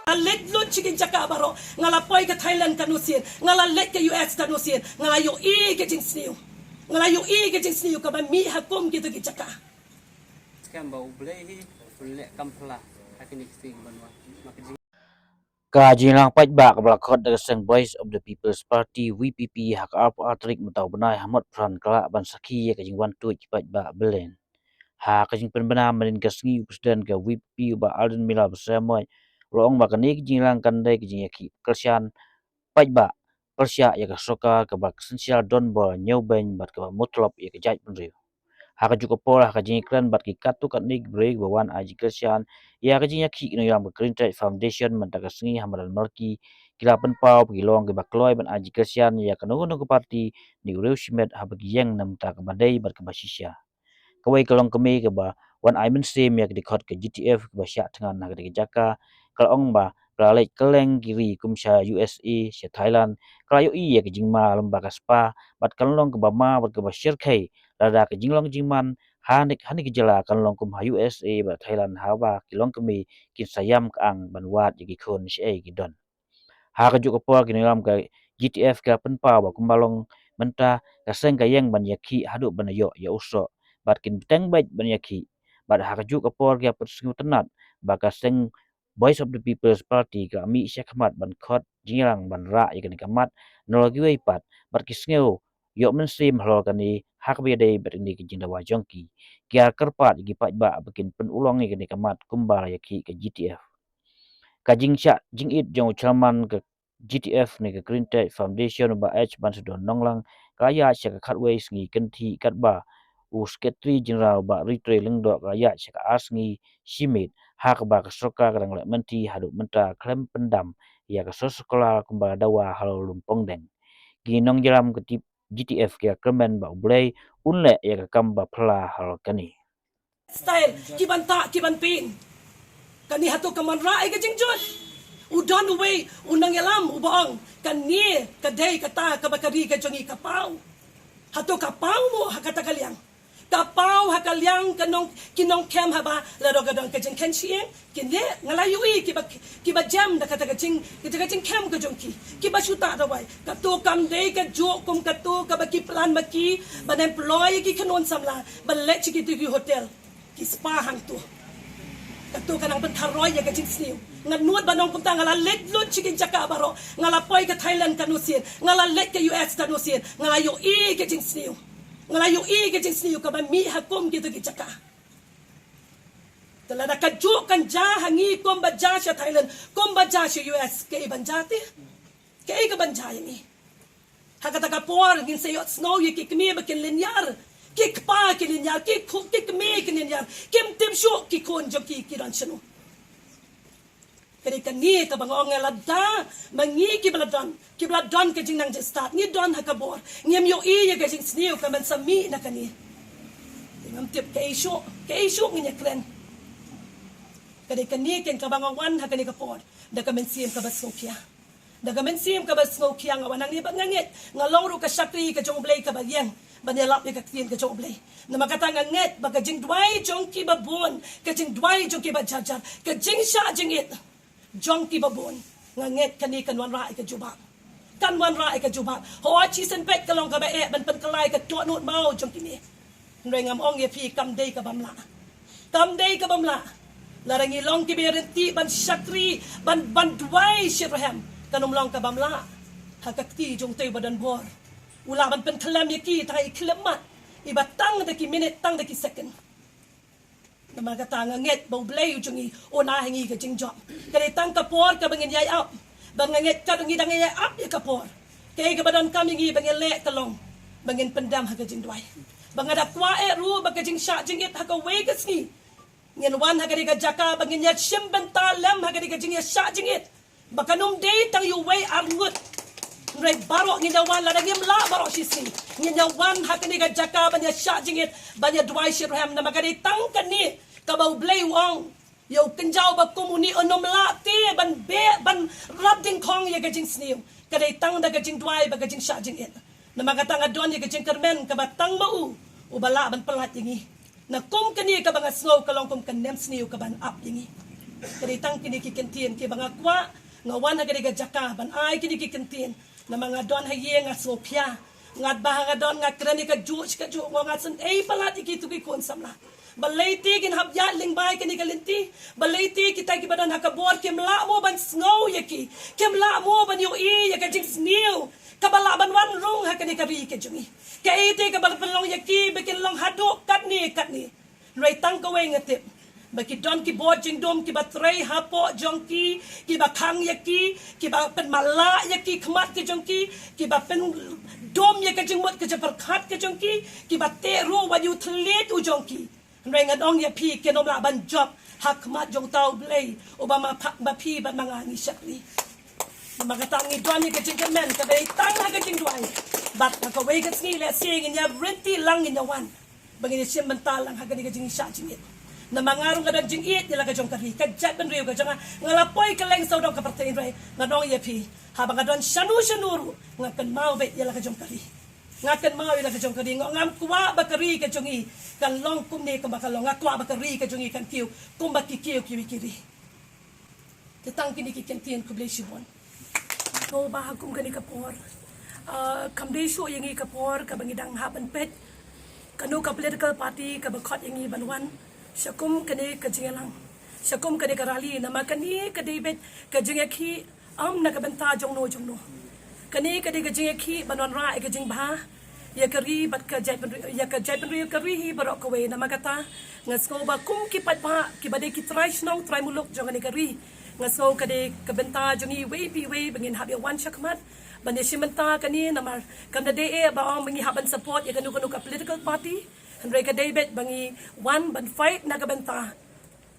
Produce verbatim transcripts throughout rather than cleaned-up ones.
Nga la leit lut sha ki jaka baroh, nga la poi ka Thailand katno sien, nga la leit ka U S katno sien, nga la ïohi ka jingsniew. Nga la ïohi ka jingsniew kaba mih ha kum kito ki jaka. Skhem ba U Blei hi u leh kam phylla ha kine ki sngi ban wan. Ma ka jing Ka jingïalang paidbah kaba la khot da ka seng Voice of the People's Party, V P P, ha ka arphew ar tarik mynta u bnai ha Motphran ka lah ban sakhi ïa ka jingwan tuid ki paidbah belen. Ha ka jingpynbna mynnin ka sngi, u President ka V P P, u Bah Ardent Miller Basaiawmoit, u la ong ba kane ka jingïalang kan dei ka jingïakhih kyrshan paidbah pyrshah ïa ka sorkar kaba kynsynshar donbor, ñiewbeiñ bad kaba mutlop ïa ka jaitbynriew. Ha kajuh ka por, ha ka jingïakren bad ki katto katne ki briew kiba wan ai jingkyrshan ïa ka jingïakhih, ki nongïalam ka Green Tide Foundation mynta ka sngi ha madan Malki ki la pynpaw ba ki long kiba kloi ban ai jingkyrshan ïa kano kano ka party ne u riew shimet haba ki ïeng na ka bynta kaba dei bad kaba shisha. Kawei ka longkmie kaba wan ai mynsiem ïa ka dkhot ka G T F kaba shah thngan ha katei ka jaka, ka la ong ba ka la leit kylleng ki ri kum sha U S A, sha Thailand, ka la ïohi ïa ka jingma lem bad ka spah, bad kan long kaba ma bad kaba shyrkhei lada ka jinglong jingman ha kane ka jylla kan long kum ha U S A bad Thailand, haba ki longkmie kin sa ïam ka ang ban wad ïa ki khun shaei ki don. Ha kajuh ka por, ki nongïalam ka G T F ki la pynpaw ba kumba long mynta, ka seng ka ïeng ban ïakhih haduh ban ïoh ïa u soh, bad kin bteng beit ban ïakhih. Bad ha kajuh ka por, ki la pynsngewtynnad ba ka seng Voice of the People's Party ka la mih shakhmat ban khot jingïalang ban rah ïa kane ka mat na la kiwei pat, bad ki sngew ïoh mynsiem halor kane ha kaba ïadei bad kane ka jingdawa jong ki. Ki la kyrpad ïa ki paidbah ba kin pynurlong ïa kane ka mat kumba la ïakhih ka G T F. Ka jingshah jingit jong u chairman ka G T F ne ka Green Tide Foundation, u Bah H Bansador Nonglang, ka la ïaid sha ka khatwei sngi kynthih, katba u Secretary General, u Bah Ritrei Lyngdoh, ka la ïaid sha ka ar sngi shimiet, ha kaba ka sorkar ka dang leh mynta haduh mynta khlem pyndam ïa ka sosoklar kumba la dawa halor Lumpongdeng. Ki nongïalam ka G T F ki la kyrmen ba U Blei un leh ïa ka kam ba phylla halor kane. Style, ki ban tah, ki ban pyn. Kane hato ka wanrah ïa ka jingjot? U don uwei u nongïalam uba ong, kane ka dei kata kaba ka ri ka jong ngi ka paw. Hato ka paw mo ha kata ka liang? Ka paw ha ka liang ka nong, ki nongkem haba lada ka don ka jingkhein shyieng, kine nga la ïohi kiba, kiba jem da kata ka jing, kata ka jingkem ka jong ki, kiba shu tah dawai. Kato kam dei kajuh kum kato kaba ki plan ma ki ban employ ïa ki khynnah samla ban leit sha kito ki hotel, ki spa hangto. Kato ka nang pyntharoi ïa ka jingsniew. Nga nud ban ong kumta, nga la leit lut sha ki jaka baroh, nga la poi ka Thailand katno sien, nga la leit ka U S katno sien, nga la ïohi ka jingsniew. Nga la ïohi ka jingsniew kaba mih ha kum kito ki jaka. Te lada kajuh kan jia ha ngi kumba jia sha Thailand, kumba jia sha U S, kaei ban jia te? Kaei ka ban jia ïa ngi? Ha kata ka por ngin sa ïohsngew ïa ki kmie ba kin lynñiar, ki kpa ki lynñiar, ki khu, ki kmie ki lynñiar, kim tip shuh ki khun jong ki ki don shano. Ka dei kane kaba nga ong, lada ma ngi kiba la don, kiba la don ka jingnang jingstad, ngi don ha ka bor, ngim ïohi ïa ka jingsniew ka ban sa mih na kane. Ngam tip kaei shuh, kaei shuh ngin ïakren. Ka dei kane keiñ kaba nga wan ha kane ka por da ka mynsiem kaba sngewkhia. Da ka mynsiem kaba sngewkhia nga wan hangne bad nga ngeit nga long ruh ka shakri ka jong U Blei kaba ïeng ban ïalap ïa ka ktien ka jong U Blei. Namar kata nga ngeit ba ka jingduwai jong kiba bun, ka jingduwai jong kiba jar jar, ka jingshah jingit jong kiba bun, nga ngeit kane kan wanrah ïa ka jubab. Kan wanrah ïa ka jubab. Hooid, shisien peit ka long kaba eh ban pynkylla ïa ka dohnud maw jong kine. Hynrei ngam ong ïa phi, kam dei ka bym lah. Kam dei ka bym lah. Lada ngi long kiba ïaryntih ban shakri, ban, ban duwai shitrhem, kan ym long ka bym lah. Ha ka kti jong uta uba don bor, u lah ban pynkhyllem ïa ki tang ïa ki khyllipmat iba tang da ki minit, tang da ki second. Namar kata nga ngeit ba U Blei u jong ngi un ai ha ngi ka jingjop. Ka dei tang ka por kaba ngin ïai ap. Ba nga ngeit katba ngi dang ïai ap ïa ka por, kaei kaba donkam ïa ngi ba ngin leh ka long ba ngin pyndem ha ka jingduwai. Ba nga da kwah eh ruh ba ka jingshah jingit ha kawei ka sngi ngin wan ha kane ka jaka ba ngin ïashim bynta lem ha kane ka jingïashah jingit. Ba kan ym dei tang ïa uwei ar ngut. Hynrei baroh ngin ïa wan, lada ngim lah baroh shisngi, ngin ïa wan ha kane ka jaka ban ïashah jingit, ban ïaduwai shitrhem. Namar ka dei tang kane kaba U Blei u ong ïa u kynja uba kum une, un ym lah te ban beh, ban rap dyngkhong ïa ka jingsniew. Ka dei tang da ka jingduwai bad ka jingshah jingit. Namar kata nga don ïa ka jingkyrmen kaba tang ma u uba lah ban pyllait ïa ngi. Na kum kane kaba nga sngew ka long kum ka nemsniew kaban ap ïa ngi. Ka dei tang kine ki kyntien kiba nga kwah, nga wan ha kane ka jaka ban ai kine ki kyntien. Namar nga don ha ïing nga sngewphiah. Ngat ba ha nga don nga kren ïa kajuh shi kajuh, nga nga sngewthuh palat ïa kito ki khun samla. Balei te kin hap ïaid lyngba ïa kane ka lynti? Balei te kita kiba don ha ka bor kim lah mo ban sngew ïa ki? Kim lah mo ban ïohi ïa ka jingsniew kaba lah ban wan rung ha kane ka ri ka jong ngi? Kaei te kaba la pynlong ïa ki ba kin long haduh katne katne? Hynrei tang kawei nga tip, ba ki don ki bor jingdum kiba trei hapoh jong ki, kiba khang ïa ki, kiba pynmala ïa ki khmat ki jong ki, kiba pyndum ïa ka jingmut ka jingpyrkhat ka jong ki, kiba teh ruh wat ïa u thylliej u jong ki. Hynrei ngan ong ïa phi, kin ym lah ban jop ha khmat jong uta U Blei uba ma pha-, ma phi bad ma nga ngi shakri. Namar kata ngi don ïa ka jingkyrmen kaba dei tang ha ka jingduwai. Bad ha kawei ka sngi lehse ngin ïa ryntih lang, ngin ïa wan ba ngin ïa shim bynta lang ha kane ka jingshah jingit. Namar nga ruh nga don jingïeit ïa la ka jong ka ri, ka jaitbynriew ka jong nga. Nga la poi kylleng sawdong ka pyrthei, hynrei ngan ong ïa phi, haba nga don shano shano ruh nga kynmaw beit ïa la ka jong ka ri. Nga kynmaw ïa la ka jong ka ri, nga ngam kwah ba ka ri ka jong ngi kan long kumne kumba ka long. Nga kwah ba ka ri ka jong ngi kan kiew kumba ki kiew kiwei ki ri. Te tang kine ki kyntien, khublei shibun. Ko ba ha kum kane ka por, ah, kam dei shuh ïa ngi ka por kaba ngi dang hap ban peit kano ka political party kaba khot ïa ngi ban wan sha kum kane ka jingïalang, sha kum kane ka rally. Namar kane ka dei beit ka jingïakhih, ym na ka bynta jongno jongno. Kane ka dei ka jingïakhih ban wanrah ïa ka jingbha ïa ka ri bad ka jaitbynriew, ïa ka jaitbynriew ka ri hi baroh kawei. Namar kata nga sngew ba kum ki paidbah kiba dei ki trai shnong trai muluk jong kane ka ri, nga sngew ka dei ka bynta jong ngi iwei pa iwei ba ngin hap ïa wan shakhmat ban ïa shim bynta kane. Namar kam da dei eh ba ong ba ngi hap ban support ïa kano kano ka political party, hynrei ka dei beit ba ngi wan ban fight na ka bynta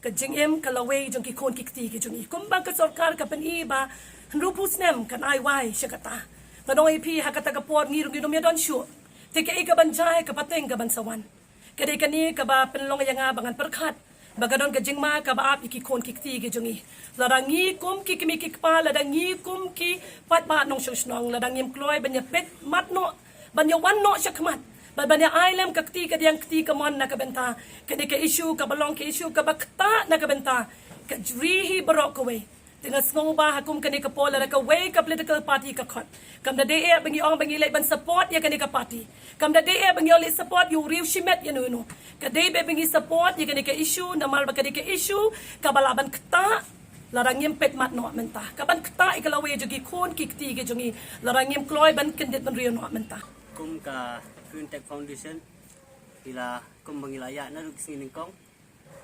ka jingim ka lawei jong ki khun ki kti ki jong ngi. Kumba ka sorkar ka pyni ba hynriewphew snem kan ai wai sha kata, ngan ong ïa phi ha kata ka por ngi ruh ngim ïa don shuh. Te kaei kaban jia, ka pateng kaban sa wan? Ka dei kane kaba pynlong ïa nga ba ngan pyrkhat ba ka don ka jingma kaba ap ïa ki khun ki kti ki jong ngi. Lada ngi kum ki kmie ki kpa, lada ngi kum ki paidbah nongshong shnong, lada ngim kloi ban ïa peit mat noh, ban ïa wan noh shakhmat, ban, ban ïa ai lem ka kti kadiang kti kamon na ka bynta kane ka issue kaba long ka issue kaba ktah na ka bynta ka ri hi baroh kawei. Te nga sngew ba ha kum kane ka por lada kawei ka political party ka khot, kam da dei eh ba ngi ong ba ngi leit ban support ïa kane ka party, kam da dei eh ba ngi ong leit support ïa u riew shimet ïa no no. Ka dei beit ba ngi support ïa kane ka issue namar ba ka dei ka issue kaba lah ban ktah. Lada ngim peit mat noh mynta, kaban ktah ïa ka lawei jong ki khun ki kti ki jong ngi lada ngim kloi ban kyndit bynriew noh mynta. Kum ka Green Tech Foundation, ngi la, kum ba ngi la ïa naduh ki sngi nyngkong,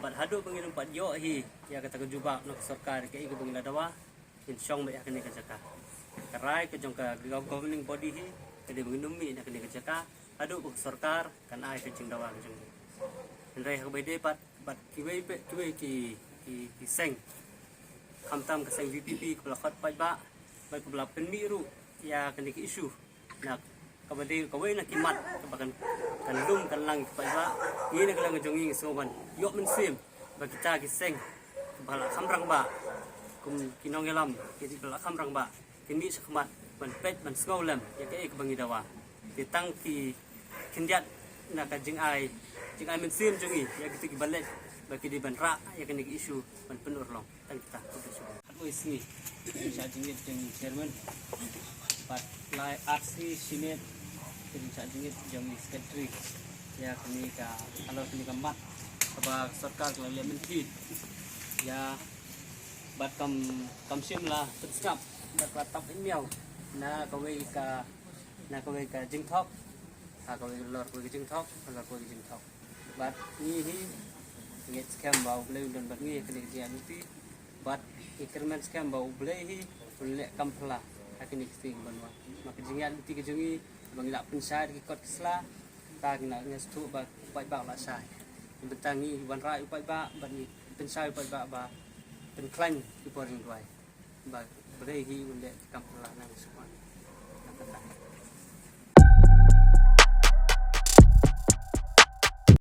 bad haduh ba ngin ym pat ïoh hi ïa kata ka jubab na ka sorkar kaei kaba ngi la dawa, ngin shong beit ha kane ka jaka. Ka rai ka jong ka governing body hi ka dei ba ngin ym mih na kane ka jaka haduh ba ka sorkar kan ai ka jingdawa ka jong ngi. Hynrei ha kaba ïadei pat bad kiwei pat, kiwei ki, ki, ki seng, khamtam ka seng VPP kaba la khot paidbah bad kaba la pynmih ruh ïa kane ka issue na kaba dei kawei na ki mat kaba kan, kan lum kan lang ki paidbah. Ngi na ka liang ka jong ngi ngi sngew ban ïoh mynsiem ba kita ki seng kiba la kham rangbah, kum ki nongïalam kiba la kham rangbah, kin mih shakhmat ban peit ban sngew lem ïa kaei kaba ngi dawa. Te tang ki khyndiat na ka jingai, jingai mynsiem jong ngi ïa kito kiba leit ba ki dei ban rah ïa kane ka issue ban pynurlong. Tang kita, khublei shibun. Khatwei sngi, shah jingit jong i chairman, bad lai ar sngi shimet, shah jingit jong i secretary ïa kane ka, halor kane ka mat kaba sorkar ka la leh mynta. Ïa, bad kam, kam shym la pynsngap, bad ka la tap ïa miaw na kawei ka, na kawei ka jingthok, ha kawei ka lor kawei ka jingthok, ha lor kawei ka jingthok. Bad ngi hi ngi ngeit skhem ba U Blei un don bad ngi ha kane ka jingïaid lynti. Bad ngi kyrmen skhem ba U Blei hi un leh kam phylla ha kine ki sngi ban wan. Namar ka jingïaid lynti ka jong ngi ba ngi la pynshai da ki kot ki sla, ta ngi la, ngi sngewthuh ba u paidbah u la shai. Ngi bynta ngi wanrah ïa u paidbah bad ngi pynshai u paidbah ba pynkhlaiñ ki bor jingduwai. Ba U Blei hi un leh kam phylla na ngi shuwa.